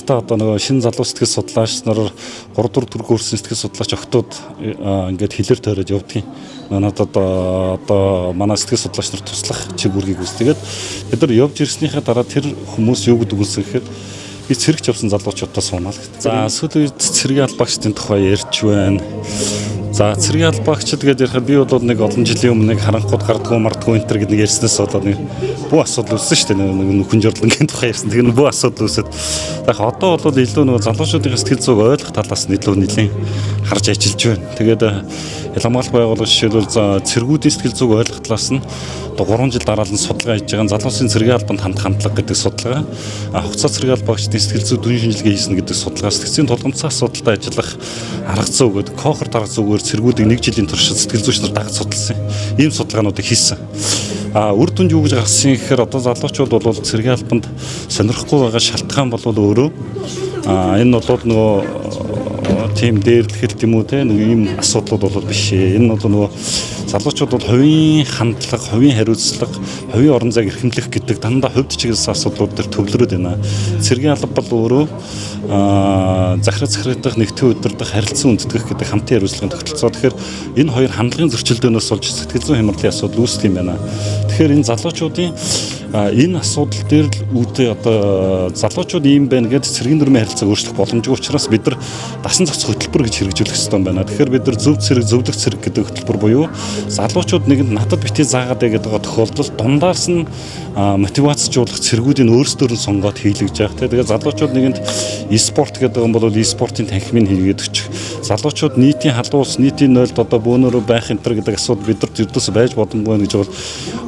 Надтай одоо нөгөө шинэ залуу сэтгэл судлаач нар 3 дугаар төгрөг өрсөн сэтгэл судлаач охтууд ингээд хэлээр тойроод явдгийн. Надад одоо манай сэтгэл судлаач нар туслах чиг үүргийг үүсгээд бид нар явж ирснийхээ дараа тэр хүмүүс юу гэдэг үсэн гэхээр би цэрэгч явсан залуучуудаа суунаа л гэдэг. За сүүлийн үед цэргийн албаагчдын тухай ярьж байна. За цэргийн албаагчид гэдээ ярихад би бол нэг олон жилийн өмнө нэг харанхууд гардгуу мардгуу энэ төр гэдэг нэг ярьснаас болоод нэг бүх асуудал үүссэн шүү дээ. Нэг нөхөн жордлонгийн тухай ярьсан. Тэгэхээр бүх асуудал үүсээд яг одоо бол илүү нөгөө залуучуудын сэтгэл зүйг ойлгох талаас нь илүү нэлийн харж ажиллаж байна. Тэгээд ялангуяа байгууллага жишээлбэл цэргүүдийн сэтгэл зүйг ойлгох талаас нь одоо 3 жил дараалан судалгаа хийж байгаа залуусын цэргийн албанд хандах хандлага гэдэг судалгаа, хугацаа цэргийн албаагчдын сэтгэл зүй дүн шинжилгээ хийсэн гэдэг судалгаа, сэтгцийн тулгамдсан асуудалтай ажиллах арга зүй гэдэг кохорт арга зүгээр цэргүүдийг нэг жилийн турш сэтгэл зүйч нар дагаж судалсан. Ийм судалгаануудыг хийсэн. А үр дүнд юу гэж гаргасан гэхээр одоо залуучууд бол цэргийн албанд сонирхохгүй байгаа шалтгаан бол өөрөө энэ бол нөгөө тийм дээрлэхэл юм уу те нэг ийм асуудлууд бол биш ээ. Энэ бол нөгөө залуучууд бол хувийн хандлага, хувийн хариуцлага, хувийн орон зайг эрхэмлэх гэдэг дандаа хувьд чиглэсэн асуудлууд дээр төвлөрөөд байна. Цэргийн алба бол өөрөө захираг захирагдах, нэгтгэн удирдах, харилцан үндэтгэх гэдэг хамтын хариуцлагын тогтолцоо. Тэгэхээр энэ хоёр хандлагын зөрчилдөөнөөс болж сэтгэл зүйн хямралын асуудал үүсдэг юм байна. Тэгэхээр энэ залуучуудын энэ асуудал дээр л үүдээ одоо залуучууд ийм байна гэдээ цэргийн дүрмийн харилцааг өөрчлөх боломжгүй учраас бид нар дасан зохицох хөтөлбөр гэж хэрэгжүүлэх ёстой юм байна. Тэгэхээр бид нар зөв цэрэг, зөвлөх цэрэг гэдэг хөтөлбөр буюу залуучууд нэгэнд надад битгий заагаад гэдэг байгаа тохиолдолд дундаас нь мотивацжуулах цэргүүдийг өөрсдөөр нь сонгоод хийлгэж явах. Тэгээд залуучууд нэгэнд e-спорт гэдэг юм бол e-спортын танхимыг хийгээд өччих. Залуучууд нийтийн халуус, нийтийн нойлд одоо бөөнөрөө байх энэ төр гэдэг асуудал бидэрт ердөөсөө байж боломгүй гэж бол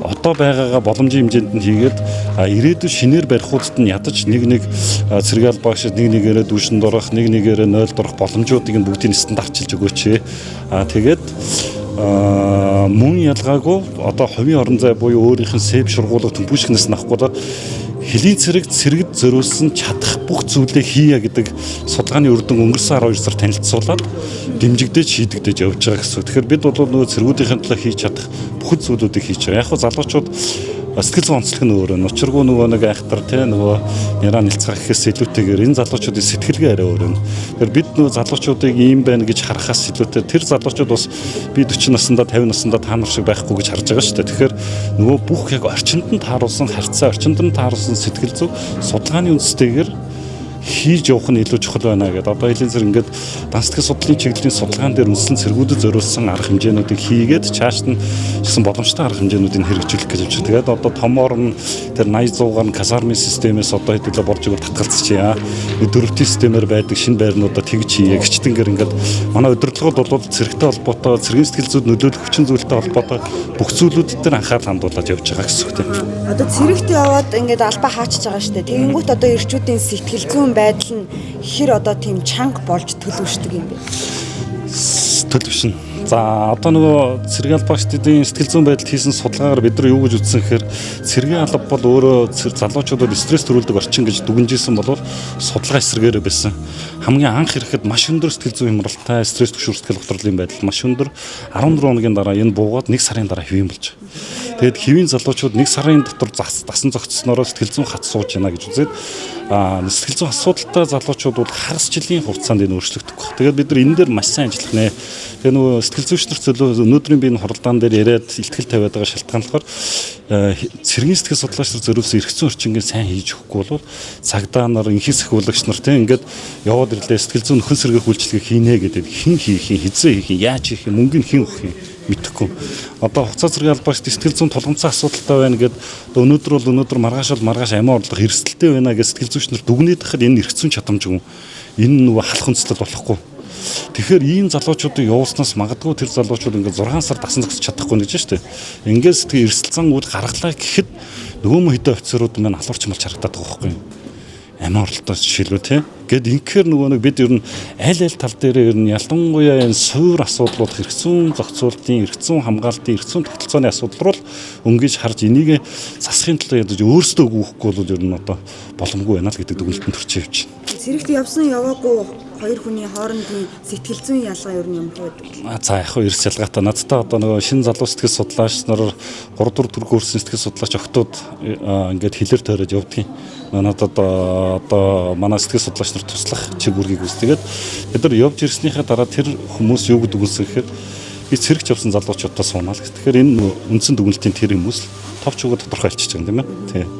одоо байгаагаа боломжийн хэмжээнд нь хийгээд ирээдүйн шинээр барихуудад нь ядаж нэг нэг цэрэг албаагчид нэг нэгээрээ дүүшинд орох, нэг нэгээрээ нойлд орох боломжуудыг нь бүгдийг стандартчилж өгөөч. Тэгээд мөн ялгаагүй одоо хувийн орон зай буюу өөрийнх нь сэв шургуулга төмпүүшгнээс нь авахгүй хөлийн цэрэг цэргэд зориулсан чадах бүх зүйлээ хийе гэдэг судалгааны үр дүн өнгөрсөн 12 сар танилцуулаад дэмжигдэж шийдэгдэж явж байгаа гэсэн. Тэгэхээр бид бол нөгөө цэргүүдийн төлөө хийж чадах бүх зүйлүүдийг хийж байгаа. Яг хөө залуучууд сэтгэл зүйн онцлог нь өөр нь. Учиргүй нөгөө нэг айхтар те нөгөө нэраа нэлцгаах гэхээс илүүтэйгээр энэ залуучуудын сэтгэлгээ арай өөр нь. Тэгэхээр бид нөгөө залуучуудыг ийм байна гэж харахаас илүүтэй тэр залуучууд бас би 40 наснда 50 наснда та нар шиг байхгүй гэж харж байгаа шүү дээ. Тэгэхээр нөгөө бүх яг орчинд нь тааруулсан харьцаа, орчинд нь тааруулсан сэтгэл зүй судалгааны үндэстэйгээр хийж явах нь илүү чухал байна гэдэг. Одоо хэлийн зэрэг ингээд дан сэтгэл судлалын чиглэлийн судалгаан дээр үндэслэн цэргүүдэд зориулсан арга хэмжээнүүдийг хийгээд чаашд нь гэсэн боломжтой арга хэмжээнүүдийг хэрэгжүүлэх гэж явж байгаа. Тэгээд одоо томоор нь тэр 80 100-аар нь казармын системээс одоо хэдүүлээ борж өгөр татгалзчихъя. Дөрвтийн системээр байдаг шинэ байрнуудаа тэгж хийе. Гिचтэнгээр ингээд манай удирдлагууд бол цэрэгтэй холбоотой, цэргийн сэтгэл зүйд нөлөөлөх хүчин зүйлтэй холбоотой бүх зүйлүүд дээр анхаарал хандуулаад явж байгаа гэсэн үг тийм. Одоо цэрэгт яваад ингээд албаа хаачж байгаа шүү дээ. Тэгэнгүүт одоо эрчүүдийн сэтгэл зүйн байдал нь хэр одоо тийм чанга болж төлөвшдөг юм бэ? Төлөвшнө. За одоо нөгөө цэргийн албаагчдын сэтгэл зүйн байдалд хийсэн судалгаагаар бид нар юу гэж үзсэн гэхээр цэргийн алба бол өөрөө залуучуудад стресс төрүүлдэг орчин гэж дүгнжсэн бол судалгаа эсрэгээрээ байсан. Хамгийн анх ирэхэд маш өндөр сэтгэл зүйн хямралтай, стресс түвшин сэтгэл готрлын байдал маш өндөр. 14 хоногийн дараа энэ буугаад 1 сарын дараа хэвийн болж байгаа. Тэгээд хэвийн залуучууд 1 сарын дотор дасан зогцсноороо сэтгэл зүйн хат сууж байна гэж үзээд сэтгэл зүйн асуудалтай залуучууд бол хагас жилийн хугацаанд энэ өөрчлөгдөх. Тэгээд бид нар энэ дээр маш сайн ажиллах нэ. Тэгээ нөгөө сэтгэл зүйч нар цөлөө өнөөдрийн би энэ хуралдаан дээр яриад ихтгэл тавиад байгаа шалтгаан болохоор цэргийн сэтгэл судлаач нар зориулсан эрх зүйн орчингээ сайн хийж өгөхгүй бол цагдаа нар, инхий сахиулагч нар тийм ингээд яваад ирлээ сэтгэл зүйн нөхөн сэргээх үйлчилгээ хийнэ гэдэг хэн хийх юм, хизээ хийх юм, яаж хийх юм, мөнгөний хэн өгөх юм мэдэхгүй. Одоо хугацаа зэрэг албаагчд сэтгэл зүйн тулгамдсан асуудалтай байна гэд өнөөдөр бол өнөөдөр маргааш бол маргааш амиа орлох эрсдэлтэй байна гэж сэтгэл зүйч нар дүгнээд тахад энэ эрх зүйн чадамжгүй. Энэ нөгөө халах үндэслэл болохгүй. Тэгэхээр ийм залуучуудыг явуулснаас магадгүй тэр залуучууд ингээд 6 сар дасан зогсож чадахгүй гэж шүү дээ. Ингээд сэтгэл эрсдэл зан үйл гаргалаа гэхэд нөгөө мө хэдэн офицерууд маань алуурч малч харагдаад байгаа байхгүй юу? Амиа оролтоо жишээлбэл тий. Гэт инхээр нөгөө нэг бид ер нь аль аль тал дээр ер нь ялангуяа энэ суур асуудлууд эрх зүйн зохицуултын, эрх зүйн хамгаалтын, эрх зүйн тогтолцооны асуудал руу өнгөж харж энийг засахын төлөө ядаж өөрсдөө гүйхгүй бол ер нь одоо боломгүй байна л гэдэг дүгнэлтэнд төрч явж байна. Цэрэгт явсан яваагүй Хоёр хүний хоорондын сэтгэл зүйн ялгаа ер нь ямар байдаг вэ? За, яг хөө эрс ялгаатай. Надтай одоо нөгөө шинэ залуу сэтгэл судлаач нар, 3 4 төгрөг өрсөн сэтгэл судлаач охтууд ингээд хэлээр тойроод явдгийн. Надад одоо манай сэтгэл судлаач нар туслах чиг үүргийг үүсгээд, бид нар явж ирснийхээ дараа тэр хүмүүс юу гэдэг үгэнсэн гэхээр би цэрэгч явсан залуучуудаа суунаа л. Тэгэхээр энэ үндсэн дүгнэлтийн тэр хүмүүс товч өгөө тодорхой хэлчихэж байгаа юм, тийм ээ. Тий.